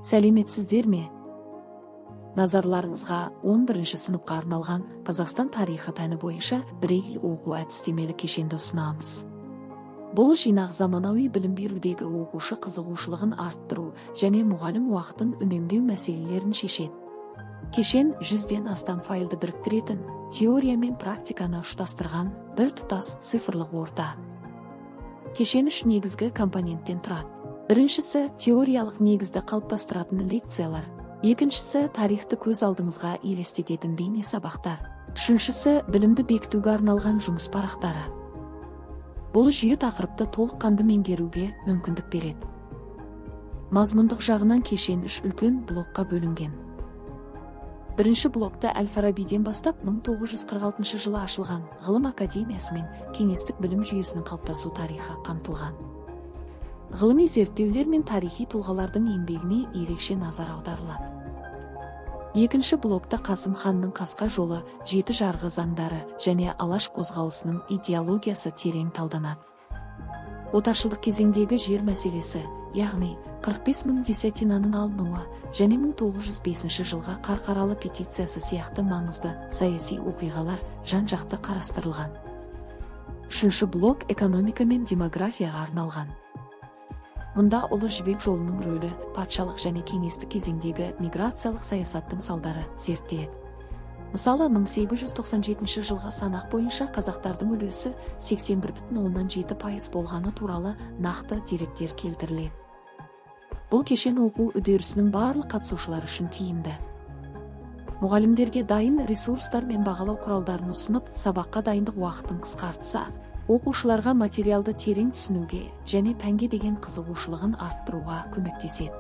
Сәлеметсіздер ме? Назарларыңызға 11 сыныпқа арналған Қазақстан тарихы пәні бойынша бірегей оқу әдістемелік кешенді ұсынамыз. Бұл жинақ заманауи білім берудегі оқушы қызығушылығын арттыру және мұғалім уақытын үнемдеу мәселелерін шешеді. Кешен 100-ден астам файлды біріктіретін, теория мен практиканы ұштастырған бір тұтас цифрлық орта. Кешен үш негізгі компоненттен тұрады. Біріншісі – теориялық негізді қалыптастыратын лекциялар. Екіншісі – тарихты көз алдыңызға елестететін бейне сабақтар. Үшіншісі – білімді бекітуге арналған жұмыс парақтары. Бұл жүйе тақырыпты толыққанды меңгеруге мүмкіндік береді. Мазмұндық жағынан кешен үш үлкен блокқа бөлінген. Бірінші блокта Әл-Фарабиден бастап 1946 жылы ашылған Ғылым академиясы мен кеңестік білім жүйесінің қалыптасу тарихы қамтылған. Ғылыми зерттеулер мен тарихи тұлғалардың еңбегіне ерекше назар аударылады. Екінші блокта Қасым ханның қасқа жолы, жеті жарғы заңдары және Алаш қозғалысының идеологиясы терең талданады. Отаршылдық кезеңдегі жер мәселесі, яғни 45 мың десятинаның алынуы және 1905 жылғы Қарқаралы петициясы сияқты маңызды саяси оқиғалар жан-жақты қарастырылған. Үшінші блок экономика мен демографияға арналған. Мұнда Ұлы Жібек жолының рөлі, патшалық және кеңестік кезеңдегі миграциялық саясаттың салдары зерттеледі. Мысалы, 1897 жылғы санақ бойынша қазақтардың үлесі 81,7% болғаны туралы нақты деректер келтіріледі. Бұл кешен оқу үдерісінің барлық қатысушылары үшін тиімді. Мұғалімдерге дайын ресурстар мен бағалау құралдарын ұсынып, сабаққа дайындық уақытын қысқартса, оқушыларға материалды терең түсінуге және пәнге деген қызығушылығын арттыруға көмектеседі.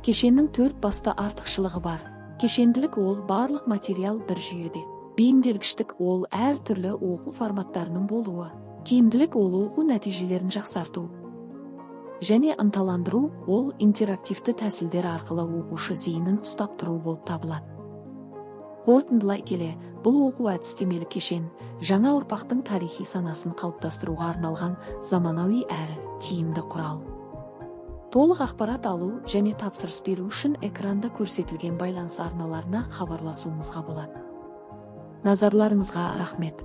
Кешеннің төрт басты артықшылығы бар. Кешенділік: ол барлық материал бір жүйеде. Бейімделгіштік: ол әр түрлі оқу форматтарының болуы. Тиімділік: ол оқу нәтижелерін жақсарту. Және ынталандыру: ол интерактивті тәсілдер арқылы оқушы зейінін ұстап тұру болып табылады. Қорытындылай келе, бұл оқу әдістемелік кешен жаңа ұрпақтың тарихи санасын қалыптастыруға арналған заманауи әрі тиімді құрал. Толық ақпарат алу және тапсырыс беру үшін экранда көрсетілген байланыс арналарына хабарласуыңызға болады. Назарларыңызға рахмет.